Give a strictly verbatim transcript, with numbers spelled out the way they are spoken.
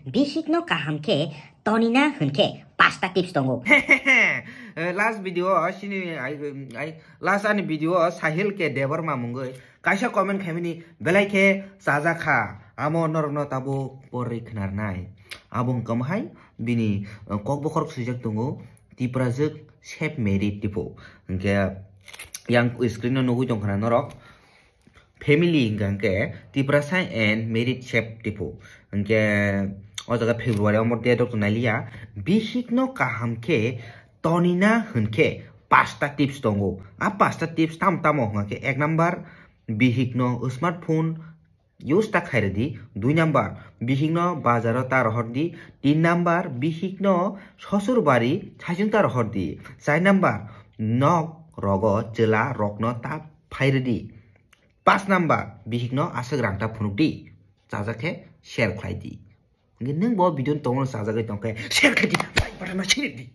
Bihikno kaham khe tonina hwnkhe pasta tips tongo. Last video o sini ai, ai, last ani video o Sahil K Debbarma mungwi kaisa comment khaimani, belai khe chajak kha, amo norokno tabuk porwi khnarnai. Abo wngkha hai bini, uh, kok bokhorok swijak tongo, Tiprajwk save married tipo. Hwnkhe yang screen o nugwi tongkha na norok. Family hingka hingke Tiprasa and married save tipo. Hingke o jaga February omo date rok nailiya. Bihikno kaham khe tonina hwnkhe pasta tips tongo. A pasta tips tam tamo hingke ek number, bihikno smartphone use ta khairedi. Dui number, bihikno bazaro ta rohordi. Tin number, bihikno sosur bari saichung ta rohordi. Char number, nok rogo chwla rokno ta phairedi. Pas number, bihikno aswk rang ta phunukdi. Chajak khe share khlaidi. Hingke nwng bo video ni tongo chajagwi tongkhe share khlaidi, like button no sinidi.